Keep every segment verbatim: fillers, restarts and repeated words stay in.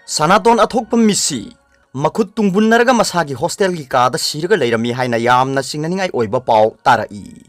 ꯁꯅꯥꯇꯣꯟ ꯑꯊꯣꯛꯄꯝ ꯃꯤꯁꯤ ꯃꯈꯨꯠ ꯇꯨꯡꯕꯨꯟꯅꯔꯒ ꯃꯁꯥꯒꯤ ꯍꯣꯁꯇꯦꯜꯒꯤ ꯀꯥꯗ ꯁꯤꯔꯒ ꯂꯩꯔꯝꯃꯤ ꯍꯥꯏꯅ ꯌꯥꯝꯅ ꯆꯤꯡꯅꯅꯤꯡꯉꯥꯏ ꯑꯣꯏꯕ ꯄꯥꯎ ꯇꯥꯔꯛꯏ꯫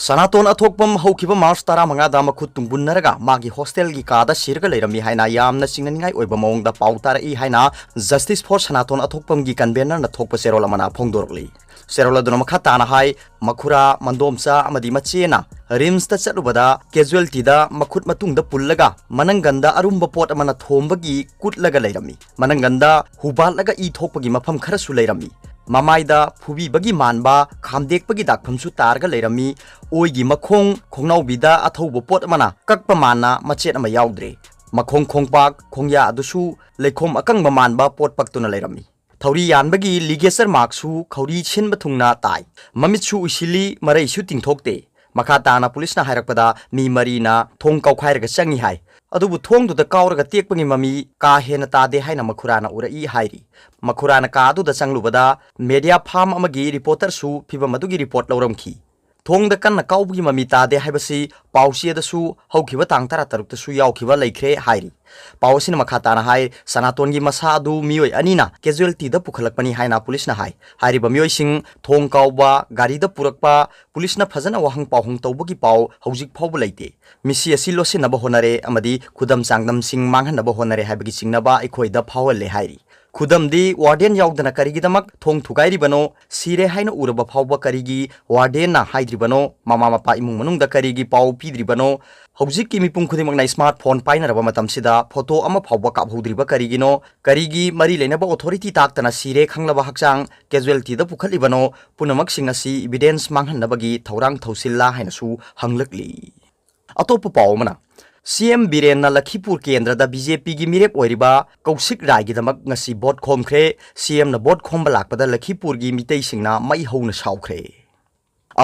ꯁꯅꯥꯇꯣꯟ ꯑꯊꯣꯛꯄꯝ ꯍꯧꯈꯤꯕ ꯃꯥꯔꯆ ꯇꯔꯥꯃꯉꯥꯗ ꯃꯈꯨꯠ ꯇꯨꯡꯕꯨꯟꯅꯔꯒ ꯃꯥꯒꯤ ꯍꯣꯁꯇꯦꯜꯒꯤ ꯀꯥꯗ ꯁꯤꯔꯒ ꯂꯩꯔꯝꯃꯤ ꯍꯥꯏꯅ ꯌꯥꯝꯅ ꯆꯤꯡꯅꯅꯤꯡꯉꯥꯏ ꯑꯣꯏꯕ ꯃꯑꯣꯡꯗ ꯄꯥꯎ ꯇꯥꯔꯛꯏ ꯍꯥꯏꯅ Justice for ꯁꯅꯥꯇꯣꯟ ꯑꯊꯣꯛꯄꯝꯒꯤ ꯀꯟꯚꯦꯅꯔꯅ ꯊꯣꯛꯄ ꯆꯦꯔꯣꯜ ꯑꯃꯅ ꯐꯣꯡꯗꯣꯔꯛꯂꯤ꯫ ꯆꯦꯔꯣꯜ ꯑꯗꯨꯅ ꯃꯈꯥ ꯇꯥꯅ ꯍꯥꯏ, ꯃꯈꯨꯔꯥ, ꯃꯟꯗꯣꯝꯆꯥ ꯑꯃꯗꯤ ꯃꯆꯦꯅ ꯔꯤꯝꯁꯇ ꯆꯠꯂꯨꯕꯗ ꯀꯦꯖꯨꯋꯦꯜꯇꯤꯗ ꯃꯈꯨꯠ ꯃꯇꯨꯡꯗ ꯄꯨꯜꯂꯒ ꯃꯅꯪꯒꯟꯗ ꯑꯔꯨꯝꯕ ꯄꯣꯠ ꯑꯃꯅ ꯊꯣꯝꯕꯒꯤ ꯀꯨꯠꯂꯒ ꯂꯩꯔꯝꯃꯤ꯫ ꯃꯅꯪꯒꯟꯗ ꯍꯨꯕꯥꯠꯂꯒ ꯏ ꯊꯣꯛꯄꯒꯤ ꯃꯐꯝ ꯈꯔꯁꯨ ꯂꯩꯔꯝꯃꯤ꯫ ꯃꯃꯥꯏꯗ ꯐꯨꯕꯤꯕꯒꯤ ꯃꯥꯟꯕ ꯈꯥꯝꯗꯦꯛꯄꯒꯤ ꯗꯥꯛꯐꯝꯁꯨ ꯇꯥꯔꯒ ꯂꯩꯔꯝꯃꯤ꯫ ꯑꯣꯏꯒꯤ ꯃꯈꯣꯡ ꯈꯣꯡꯅꯥꯎꯕꯤꯗ ꯑꯊꯧꯕ ꯄꯣꯠ ꯑꯃꯅ ꯀꯛꯄ ꯃꯥꯟꯅ ꯃꯆꯦꯠ ꯑꯃ ꯌꯥꯎꯗ꯭ꯔꯦ꯫ ꯃꯈꯣꯡ ꯈꯣꯡꯄꯥꯛ ꯈꯣꯡꯌꯥ ꯑꯗꯨꯁꯨ ꯂꯩꯈꯣꯝ ꯑꯀꯪꯕ ꯃꯥꯟꯕ ꯄꯣꯠ ꯄꯛꯇꯨꯅ ꯂꯩꯔꯝꯃꯤ꯫ ꯊꯧꯔꯤ ꯌꯥꯟꯕꯒꯤ ꯂꯤꯒꯦꯆꯔ ꯃꯥꯔꯛꯁꯨ ꯈꯧꯔꯤ ꯁꯤꯟꯕ ꯊꯨꯡꯅ ꯇꯥꯏ꯫ ꯃꯃꯤꯠꯁꯨ ꯎꯏꯁꯤꯜꯂꯤ, ꯃꯔꯩꯁꯨ ꯇꯤꯡꯊꯣꯛꯇꯦ꯫ ꯃꯈꯥ ꯇꯥꯅ ꯄꯨꯂꯤꯁꯅ ꯍꯥꯏꯔꯛꯄꯗ ꯃꯤ ꯃꯔꯤꯅ ꯊꯣꯡ ꯀꯥꯎꯈꯥꯏꯔꯒ ꯆꯪꯉꯤ ꯍꯥꯏ꯫ ꯑꯗꯨꯕꯨ ꯊꯣꯡꯗꯨꯗ ꯀꯥꯎꯔꯒ ꯇꯦꯛꯄꯒꯤ ꯃꯃꯤ ꯀꯥ ꯍꯦꯟꯅ ꯇꯥꯗꯦ ꯍꯥꯏꯅ ꯃꯈꯨꯔꯥꯅ ꯎꯔꯛꯏ ꯍꯥꯏꯔꯤ꯫ ꯃꯈꯨꯔꯥꯅ ꯀꯥ ꯑꯗꯨꯗ ꯆꯪꯂꯨꯕꯗ ꯃꯦꯗꯤꯌꯥ ꯐꯥꯝ ꯑꯃꯒꯤ ꯔꯤꯄꯣꯔꯇꯔꯁꯨ ꯐꯤꯚꯝ ꯑꯗꯨꯒꯤ ꯔꯤꯄꯣꯔꯠ ꯂꯧꯔꯝꯈꯤ꯫ ꯊꯣꯡꯗ ꯀꯟꯅ ꯀꯥꯎꯕꯒꯤ ꯃꯃꯤ ꯇꯥꯗꯦ ꯍꯥꯏꯕꯁꯤ ꯄꯥꯎꯆꯦꯗꯁꯨ ꯍꯧꯈꯤꯕ ꯇꯥꯡ ꯇꯔꯥꯇꯔꯨꯛꯇꯁꯨ ꯌꯥꯎꯈꯤꯕ ꯂꯩꯈ꯭ꯔꯦ ꯍꯥꯏꯔꯤ꯫ ꯄꯥꯎ ꯑꯁꯤꯅ ꯃꯈꯥ ꯇꯥꯅ ꯍꯥꯏ, ꯁꯅꯥꯇꯣꯟꯒꯤ ꯃꯁꯥ ꯑꯗꯨ ꯃꯤꯑꯣꯏ ꯑꯅꯤꯅ ꯀꯦꯖꯨꯋꯦꯜꯇꯤꯗ ꯄꯨꯈꯠꯂꯛꯄꯅꯤ ꯍꯥꯏꯅ ꯄꯨꯂꯤꯁꯅ ꯍꯥꯏ꯫ ꯍꯥꯏꯔꯤꯕ ꯃꯤꯑꯣꯏꯁꯤꯡ ꯊꯣꯡ ꯀꯥꯎꯕ, ꯒꯥꯔꯤꯗ ꯄꯨꯔꯛꯄ, ꯄꯨꯂꯤꯁꯅ ꯐꯖꯅ ꯋꯥꯍꯪ ꯄꯥꯎꯍꯪ ꯇꯧꯕꯒꯤ ꯄꯥꯎ ꯍꯧꯖꯤꯛ ꯐꯥꯎꯕ ꯂꯩꯇꯦ꯫ ꯃꯤꯁꯤ ꯑꯁꯤ ꯂꯣꯠꯁꯤꯟꯅꯕ ꯍꯣꯠꯅꯔꯦ ꯑꯃꯗꯤ ꯈꯨꯗꯝ ꯆꯥꯡꯗꯝꯁꯤꯡ ꯃꯥꯡꯍꯟꯅꯕ ꯍꯣꯠꯅꯔꯦ ꯍꯥꯏꯕꯒꯤ ꯆꯤꯡꯅꯕ ꯑꯩꯈꯣꯏꯗ ꯐꯥꯎꯍꯜꯂꯦ ꯍꯥꯏꯔꯤ꯫ ꯈꯨꯗꯝꯗꯤ, ꯋꯥꯔꯗꯦꯟ ꯌꯥꯎꯗꯅ ꯀꯔꯤꯒꯤꯗꯃꯛ ꯊꯣꯡ ꯊꯨꯒꯥꯏꯔꯤꯕꯅꯣ? ꯁꯤꯔꯦ ꯍꯥꯏꯅ ꯎꯔꯕ ꯐꯥꯎꯕ ꯀꯔꯤꯒꯤ ꯋꯥꯔꯗꯦꯟꯅ ꯍꯥꯏꯗ꯭ꯔꯤꯕꯅꯣ? ꯃꯃꯥ ꯃꯄꯥ ꯏꯃꯨꯡ ꯃꯅꯨꯡꯗ ꯀꯔꯤꯒꯤ ꯄꯥꯎ ꯄꯤꯗ꯭ꯔꯤꯕꯅꯣ? ꯍꯧꯖꯤꯛꯀꯤ ꯃꯤꯄꯨꯝ ꯈꯨꯗꯤꯡꯃꯛꯅ ꯁ꯭ꯃꯥꯔꯠ ꯐꯣꯟ ꯄꯥꯏꯅꯔꯕ ꯃꯇꯝꯁꯤꯗ ꯐꯣꯇꯣ ꯑꯃ ꯐꯥꯎꯕ ꯀꯥꯞꯍꯧꯗ꯭ꯔꯤꯕ ꯀꯔꯤꯒꯤꯅꯣ? ꯀꯔꯤꯒꯤ ꯃꯔꯤ ꯂꯩꯅꯕ ꯑꯣꯊꯣꯔꯤꯇꯤ ꯇꯥꯛꯇꯅ ꯁꯤꯔꯦ ꯈꯪꯂꯕ ꯍꯛꯆꯥꯡ ꯀꯦꯖꯨꯋꯦꯜꯇꯤꯗ ꯄꯨꯈꯠꯂꯤꯕꯅꯣ? ꯄꯨꯝꯅꯃꯛꯁꯤꯡ ꯑꯁꯤ ꯏꯕꯤꯗꯦꯟꯁ ꯃꯥꯡꯍꯟꯅꯕꯒꯤ ꯊꯧꯔꯥꯡ ꯊꯧꯁꯤꯜꯂꯥ ꯍꯥꯏꯅꯁꯨ ꯍꯪꯂꯛꯂꯤ꯫ ꯑꯇꯣꯞꯄ ꯄꯥꯎ ꯑꯃꯅ, ꯁꯤ ꯑꯦꯝ ꯕꯤꯔꯦꯟꯅ ꯂꯈꯤꯄꯨꯔ ꯀꯦꯟꯗ꯭ꯔꯗ ꯕꯤ ꯖꯦ ꯄꯤꯒꯤ ꯃꯤꯔꯦꯞ ꯑꯣꯏꯔꯤꯕ ꯀꯧꯁꯤꯛ ꯔꯥꯏꯒꯤꯗꯃꯛ ꯉꯁꯤ ꯚꯣꯠ ꯈꯣꯝꯈ꯭ꯔꯦ꯫ ꯁꯤ ꯑꯦꯝꯅ ꯚꯣꯠ ꯈꯣꯝꯕ ꯂꯥꯛꯄꯗ ꯂꯈꯤꯄꯨꯔꯒꯤ ꯃꯤꯇꯩꯁꯤꯡꯅ ꯃꯩ ꯍꯧꯅ ꯁꯥꯎꯈ꯭ꯔꯦ꯫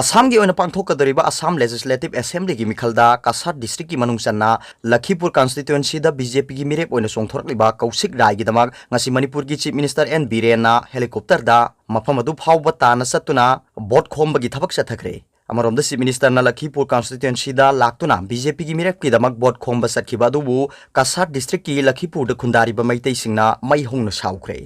ꯑꯁꯥꯝꯒꯤ ꯑꯣꯏꯅ ꯄꯥꯡꯊꯣꯛꯀꯗꯧꯔꯤꯕ ꯑꯁꯥꯝ ꯂꯦꯖꯤꯁꯂꯦꯇꯤꯚ ꯑꯦꯁꯦꯝꯕ꯭ꯂꯤꯒꯤ ꯃꯤꯈꯜꯗ ꯀꯁꯥꯔ ꯗꯤꯁꯇ꯭ꯔꯤꯛꯀꯤ ꯃꯅꯨꯡ ꯆꯟꯅ ꯂꯈꯤꯄꯨꯔ ꯀꯟꯁꯇꯤꯇ꯭ꯋꯦꯟꯁꯤꯗ ꯕꯤ ꯖꯦ ꯄꯤꯒꯤ ꯃꯤꯔꯦꯞ ꯑꯣꯏꯅ ꯆꯣꯡꯊꯣꯔꯛꯂꯤꯕ ꯀꯧꯁꯤꯛ ꯔꯥꯏꯒꯤꯗꯃꯛ ꯉꯁꯤ ꯃꯅꯤꯄꯨꯔꯒꯤ ꯆꯤꯐ ꯃꯤꯅꯤꯁꯇꯔ ꯑꯦꯟ ꯕꯤꯔꯦꯟꯅ ꯍꯦꯂꯤꯀꯣꯞꯇꯔꯗ ꯃꯐꯝ ꯑꯗꯨ ꯐꯥꯎꯕ ꯇꯥꯟꯅ ꯆꯠꯇꯨꯅ ꯚꯣꯠ ꯈꯣꯝꯕꯒꯤ ꯊꯕꯛ ꯆꯠꯊꯈ꯭ꯔꯦ꯫ ꯑꯃꯔꯣꯝꯗ Chief Ministerꯅ ꯂꯈꯤꯄꯨꯔ constituencyꯗ ꯂꯥꯛꯇꯨꯅ BJPꯒꯤ ꯃꯤꯔꯦꯞꯀꯤꯗꯃꯛ vote ꯈꯣꯝꯕ ꯆꯠꯈꯤꯕ ꯑꯗꯨꯕꯨ ꯀꯁꯥꯔ districtꯀꯤ ꯂꯈꯤꯄꯨꯔꯗ ꯈꯨꯟꯗꯥꯔꯤꯕ ꯃꯩꯇꯩꯁꯤꯡꯅ ꯃꯩ ꯍꯧꯅ ꯁꯥꯎꯈ꯭ꯔꯦ꯫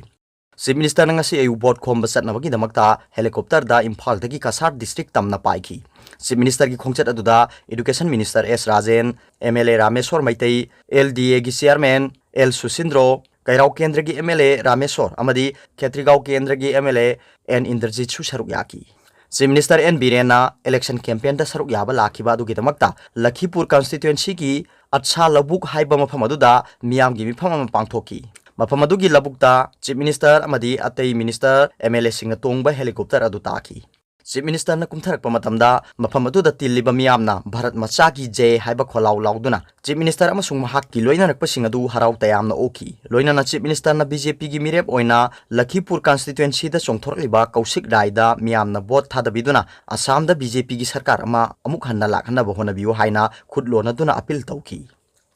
Chief Ministerꯅ ꯉꯁꯤ ꯑꯌꯨꯛ vote ꯈꯣꯝꯕ ꯆꯠꯅꯕꯒꯤꯗꯃꯛꯇ helicopterꯗ ꯏꯝꯐꯥꯜꯗꯒꯤ ꯀꯁꯥꯔ district ꯇꯝꯅ ꯄꯥꯏꯈꯤ꯫ Chief Ministerꯒꯤ ꯈꯣꯡꯆꯠ ꯑꯗꯨꯗ Education Minister S Rajen, MLA Rameshwor Meitei, LDAꯒꯤ chairman L ꯁꯨꯁꯤꯟꯗ꯭ꯔꯣ, ꯀꯩꯔꯥꯎ ꯀꯦꯟꯗ꯭ꯔꯒꯤ MLA ꯔꯥꯃꯦꯁꯣꯔ ꯑꯃꯗꯤ ꯈꯦꯇ꯭ꯔꯤꯒꯥꯎ ꯀꯦꯟꯗ꯭ꯔꯒꯤ MLA N ꯏꯟꯗ꯭ꯔꯖꯤꯠꯁꯨ ꯁꯔꯨꯛ ꯌꯥꯈꯤ꯫ Chief Minister N ꯕꯤꯔꯦꯟꯅ election campaignꯗ ꯁꯔꯨꯛ ꯌꯥꯕ ꯂꯥꯛꯈꯤꯕ ꯑꯗꯨꯒꯤꯗꯃꯛꯇ ꯂꯈꯤꯄꯨꯔ constituencyꯒꯤ ꯑꯠꯁꯥ ꯂꯧꯕꯨꯛ ꯍꯥꯏꯕ ꯃꯐꯝ ꯑꯗꯨꯗ ꯃꯤꯌꯥꯝꯒꯤ ꯃꯤꯐꯝ ꯑꯃ ꯄꯥꯡꯊꯣꯛꯈꯤ꯫ ꯃꯐꯝ ꯑꯗꯨꯒꯤ ꯂꯧꯕꯨꯛꯇ Chief Minister ꯑꯃꯗꯤ ꯑꯇꯩ minister, MLAꯁꯤꯡꯅ ꯇꯣꯡꯕ helicopter ꯑꯗꯨ ꯇꯥꯈꯤ꯫ Chief Ministerꯅ ꯀꯨꯝꯊꯔꯛꯄ ꯃꯇꯝꯗ ꯃꯐꯝ ꯑꯗꯨꯗ ꯇꯤꯜꯂꯤꯕ ꯃꯤꯌꯥꯝꯅ ꯚꯥꯔꯠ ꯃꯆꯥꯒꯤ ꯖꯦ ꯍꯥꯏꯕ ꯈꯣꯜꯂꯥꯎ ꯂꯥꯎꯗꯨꯅ Chief Minister ꯑꯃꯁꯨꯡ ꯃꯍꯥꯛꯀꯤ ꯂꯣꯏꯅꯔꯛꯄꯁꯤꯡ ꯑꯗꯨ ꯍꯔꯥꯎ ꯇꯌꯥꯝꯅ ꯑꯣꯛꯈꯤ꯫ ꯂꯣꯏꯅꯅ Chief Ministerꯅ BJPꯒꯤ ꯃꯤꯔꯦꯞ ꯑꯣꯏꯅ ꯂꯈꯤꯄꯨꯔ constituencyꯗ ꯆꯣꯡꯊꯣꯔꯛꯂꯤꯕ ꯀꯧꯁꯤꯛ ꯔꯥꯏꯗ ꯃꯤꯌꯥꯝꯅ vote ꯊꯥꯗꯕꯤꯗꯨꯅ ꯑꯁꯥꯝꯗ BJPꯒꯤ ꯁꯔꯀꯥꯔ ꯑꯃ ꯑꯃꯨꯛ ꯍꯟꯅ ꯂꯥꯛꯍꯟꯅꯕ ꯍꯣꯠꯅꯕꯤꯌꯨ ꯍꯥꯏꯅ ꯈꯨꯠ ꯂꯣꯟꯅꯗꯨꯅ appeal ꯇꯧꯈꯤ꯫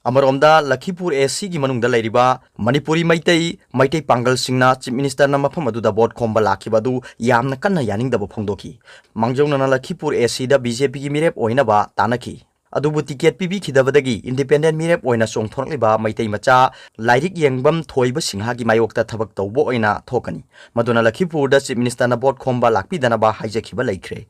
ꯑꯃꯔꯣꯝꯗ ꯂꯈꯤꯄꯨꯔ ACꯒꯤ ꯃꯅꯨꯡꯗ ꯂꯩꯔꯤꯕ ꯃꯅꯤꯄꯨꯔꯤ ꯃꯩꯇꯩ, ꯃꯩꯇꯩ ꯄꯥꯡꯒꯜꯁꯤꯡꯅ Chief Ministerꯅ ꯃꯐꯝ ꯑꯗꯨꯗ vote ꯈꯣꯝꯕ ꯂꯥꯛꯈꯤꯕ ꯑꯗꯨ ꯌꯥꯝꯅ ꯀꯟꯅ ꯌꯥꯅꯤꯡꯗꯕ ꯐꯣꯡꯗꯣꯛꯈꯤ꯫ ꯃꯥꯡꯖꯧꯅꯅ ꯂꯈꯤꯄꯨꯔ ACꯗ BJPꯒꯤ ꯃꯤꯔꯦꯞ ꯑꯣꯏꯅꯕ ꯇꯥꯟꯅꯈꯤ꯫ ꯑꯗꯨꯕꯨ ticket ꯄꯤꯕꯤꯈꯤꯗꯕꯗꯒꯤ independent ꯃꯤꯔꯦꯞ ꯑꯣꯏꯅ ꯆꯣꯡꯊꯣꯔꯛꯂꯤꯕ ꯃꯩꯇꯩ ꯃꯆꯥ ꯂꯥꯏꯔꯤꯛ ꯌꯦꯡꯕꯝ ꯊꯣꯏꯕ ꯁꯤꯡꯍꯒꯤ ꯃꯥꯌꯣꯛꯇ ꯊꯕꯛ ꯇꯧꯕ ꯑꯣꯏꯅ ꯊꯣꯛꯀꯅꯤ꯫ ꯃꯗꯨꯅ ꯂꯈꯤꯄꯨꯔꯗ Chief Ministerꯅ vote ꯈꯣꯝꯕ ꯂꯥꯛꯄꯤꯗꯅꯕ ꯍꯥꯏꯖꯈꯤꯕ ꯂꯩꯈ꯭ꯔꯦ꯫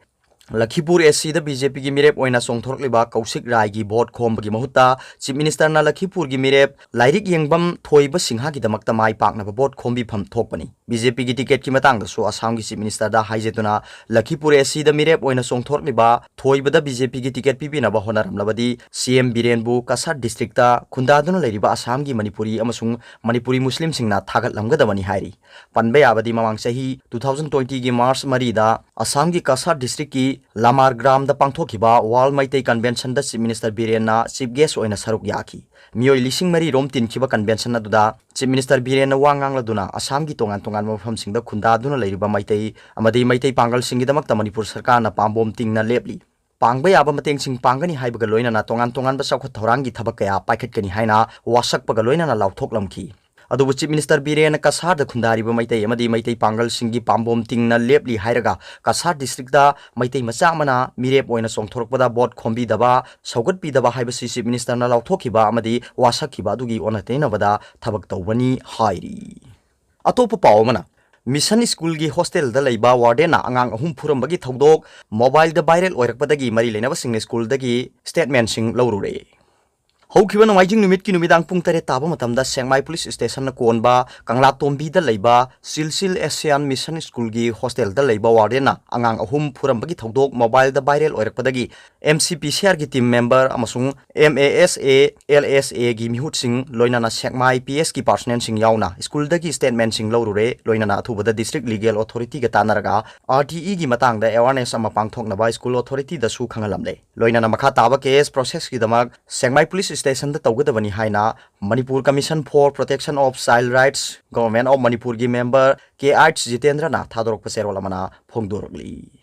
ꯂꯈꯤꯄꯨꯔ ACꯗ BJPꯒꯤ ꯃꯤꯔꯦꯞ ꯑꯣꯏꯅ ꯆꯣꯡꯊꯣꯔꯛꯂꯤꯕ ꯀꯧꯁꯤꯛ ꯔꯥꯏꯒꯤ vote ꯈꯣꯝꯕꯒꯤ ꯃꯍꯨꯠꯇ Chief Ministerꯅ ꯂꯈꯤꯄꯨꯔꯒꯤ ꯃꯤꯔꯦꯞ ꯂꯥꯏꯔꯤꯛ ꯌꯦꯡꯕꯝ ꯊꯣꯏꯕ ꯁꯤꯡꯍꯒꯤꯗꯃꯛꯇ ꯃꯥꯏ ꯄꯥꯛꯅꯕ vote ꯈꯣꯝꯕꯤꯐꯝ ꯊꯣꯛꯄꯅꯤ꯫ BJPꯒꯤ ticketꯀꯤ ꯃꯇꯥꯡꯗꯁꯨ ꯑꯁꯥꯝꯒꯤ Chief Ministerꯗ ꯍꯥꯏꯖꯗꯨꯅ ꯂꯈꯤꯄꯨꯔ ACꯗ ꯃꯤꯔꯦꯞ ꯑꯣꯏꯅ ꯆꯣꯡꯊꯣꯔꯛꯂꯤꯕ ꯊꯣꯏꯕꯗ BJPꯒꯤ ticket ꯄꯤꯕꯤꯅꯕ ꯍꯣꯠꯅꯔꯝꯂꯕꯗꯤ CM ꯕꯤꯔꯦꯟꯕꯨ ꯀꯁꯥꯔ districtꯇ ꯈꯨꯟꯗꯥꯗꯨꯅ ꯂꯩꯔꯤꯕ ꯑꯁꯥꯝꯒꯤ ꯃꯅꯤꯄꯨꯔꯤ ꯑꯃꯁꯨꯡ ꯃꯅꯤꯄꯨꯔꯤ ꯃꯨꯁꯂꯤꯝꯁꯤꯡꯅ ꯊꯥꯒꯠꯂꯝꯒꯗꯕꯅꯤ ꯍꯥꯏꯔꯤ꯫ ꯄꯟꯕ ꯌꯥꯕꯗꯤ ꯃꯃꯥꯡ ꯆꯍꯤ two thousand twentyꯒꯤ March ꯃꯔꯤꯗ ꯑꯁꯥꯝꯒꯤ ꯀꯁꯥꯔ districtꯀꯤ ꯂꯥꯃꯥꯔ ꯒ꯭ꯔꯥꯝꯗ ꯄꯥꯡꯊꯣꯛꯈꯤꯕ World Meitei Conventionꯗ Chief Minister ꯕꯤꯔꯦꯟꯅ Chief Guest ꯑꯣꯏꯅ ꯁꯔꯨꯛ ꯌꯥꯈꯤ꯫ ꯃꯤꯑꯣꯏ ꯂꯤꯁꯤꯡ ꯃꯔꯤ ꯔꯣꯝ ꯇꯤꯟꯈꯤꯕ convention ꯑꯗꯨꯗ Chief Minister ꯕꯤꯔꯦꯟꯅ ꯋꯥ ꯉꯥꯡꯂꯗꯨꯅ ꯑꯁꯥꯝꯒꯤ ꯇꯣꯉꯥꯟ ꯇꯣꯉꯥꯟꯕ ꯃꯐꯝꯁꯤꯡꯗ ꯈꯨꯟꯗꯥꯗꯨꯅ ꯂꯩꯔꯤꯕ ꯃꯩꯇꯩ ꯑꯃꯗꯤ ꯃꯩꯇꯩ ꯄꯥꯡꯒꯜꯁꯤꯡꯒꯤꯗꯃꯛꯇ ꯃꯅꯤꯄꯨꯔ ꯁꯔꯀꯥꯔꯅ ꯄꯥꯝꯕꯣꯝ ꯇꯤꯡꯅ ꯂꯦꯞꯂꯤ꯫ ꯄꯥꯡꯕ ꯌꯥꯕ ꯃꯇꯦꯡꯁꯤꯡ ꯄꯥꯡꯒꯅꯤ ꯍꯥꯏꯕꯒ ꯂꯣꯏꯅꯅ ꯇꯣꯉꯥꯟ ꯇꯣꯉꯥꯟꯕ ꯆꯥꯎꯈꯠ ꯊꯧꯔꯥꯡꯒꯤ ꯊꯕꯛ ꯀꯌꯥ ꯄꯥꯏꯈꯠꯀꯅꯤ ꯍꯥꯏꯅ ꯋꯥꯁꯛꯄꯒ ꯂꯣꯏꯅꯅ ꯂꯥꯎꯊꯣꯛꯂꯝꯈꯤ꯫ ꯑꯗꯨꯕꯨ Chief Minister ꯕꯤꯔꯦꯟꯅ ꯀꯁꯥꯔꯗ ꯈꯨꯟꯗꯥꯔꯤꯕ ꯃꯩꯇꯩ ꯑꯃꯗꯤ ꯃꯩꯇꯩ ꯄꯥꯡꯒꯜꯁꯤꯡꯒꯤ ꯄꯥꯝꯕꯣꯝ ꯇꯤꯡꯅ ꯂꯦꯞꯂꯤ ꯍꯥꯏꯔꯒ ꯀꯁꯥꯔ districtꯇ ꯃꯩꯇꯩ ꯃꯆꯥ ꯑꯃꯅ ꯃꯤꯔꯦꯞ ꯑꯣꯏꯅ ꯆꯣꯡꯊꯣꯔꯛꯄꯗ ꯚꯣꯠ ꯈꯣꯝꯕꯤꯗꯕ, ꯁꯧꯒꯠꯄꯤꯗꯕ ꯍꯥꯏꯕꯁꯤ Chief Ministerꯅ ꯂꯥꯎꯊꯣꯛꯈꯤꯕ ꯑꯃꯗꯤ ꯋꯥꯁꯛꯈꯤꯕ ꯑꯗꯨꯒꯤ ꯑꯣꯟꯅ ꯇꯩꯅꯕꯗ ꯊꯕꯛ ꯇꯧꯕꯅꯤ ꯍꯥꯏꯔꯤ꯫ ꯑꯇꯣꯞꯄ ꯄꯥꯎ ꯑꯃꯅ, Mission Schoolꯒꯤ hostelꯗ ꯂꯩꯕ wardenꯅ ꯑꯉꯥꯡ ꯑꯍꯨꯝ ꯐꯨꯔꯝꯕꯒꯤ ꯊꯧꯗꯣꯛ mobileꯗ viral ꯑꯣꯏꯔꯛꯄꯗꯒꯤ ꯃꯔꯤ ꯂꯩꯅꯕꯁꯤꯡꯅ schoolꯗꯒꯤ statementꯁꯤꯡ ꯂꯧꯔꯨꯔꯦ꯫ ꯍꯧꯈꯤꯕ ꯅꯣꯡꯃꯥꯏꯖꯤꯡ ꯅꯨꯃꯤꯠꯀꯤ ꯅꯨꯃꯤꯗꯥꯡ ꯄꯨꯡ ꯇꯔꯦꯠ ꯇꯥꯕ ꯃꯇꯝꯗ ꯁꯦꯛꯃꯥꯏ police stationꯅ ꯀꯣꯟꯕ ꯀꯪꯂꯥꯇꯣꯝꯕꯤꯗ ꯂꯩꯕ ꯁꯤꯜꯁꯤꯜ Asian Mission Schoolꯒꯤ hostelꯗ ꯂꯩꯕ wardenꯅ ꯑꯉꯥꯡ ꯑꯍꯨꯝ ꯐꯨꯔꯝꯕꯒꯤ ꯊꯧꯗꯣꯛ mobileꯗ viral ꯑꯣꯏꯔꯛꯄꯗꯒꯤ MCPCRꯒꯤ team member ꯑꯃꯁꯨꯡ MASA, LSAꯒꯤ ꯃꯤꯍꯨꯠꯁꯤꯡ, ꯂꯣꯏꯅꯅ ꯁꯦꯛꯃꯥꯏ PSꯀꯤ personnelꯁꯤꯡ ꯌꯥꯎꯅ schoolꯗꯒꯤ statementꯁꯤꯡ ꯂꯧꯔꯨꯔꯦ꯫ ꯂꯣꯏꯅꯅ ꯑꯊꯨꯕꯗ district legal authorityꯒ ꯇꯥꯟꯅꯔꯒ RTEꯒꯤ ꯃꯇꯥꯡꯗ awareness ꯑꯃ ꯄꯥꯡꯊꯣꯛꯅꯕ school authorityꯗꯁꯨ ꯈꯪꯍꯜꯂꯝꯂꯦ꯫ ꯂꯣꯏꯅꯅ ꯃꯈꯥ ꯇꯥꯕ case processꯀꯤꯗꯃꯛ ꯁꯦꯛꯃꯥꯏ police stationꯗ ꯇꯧꯒꯗꯕꯅꯤ ꯍꯥꯏꯅ Manipur Commission for Protection of Child Rights, Government of Manipurꯒꯤ member K H ꯖꯤꯇꯦꯟꯗ꯭ꯔꯅ ꯊꯥꯗꯣꯔꯛꯄ ꯆꯦꯔꯣꯜ ꯑꯃꯅ ꯐꯣꯡꯗꯣꯔꯛꯂꯤ꯫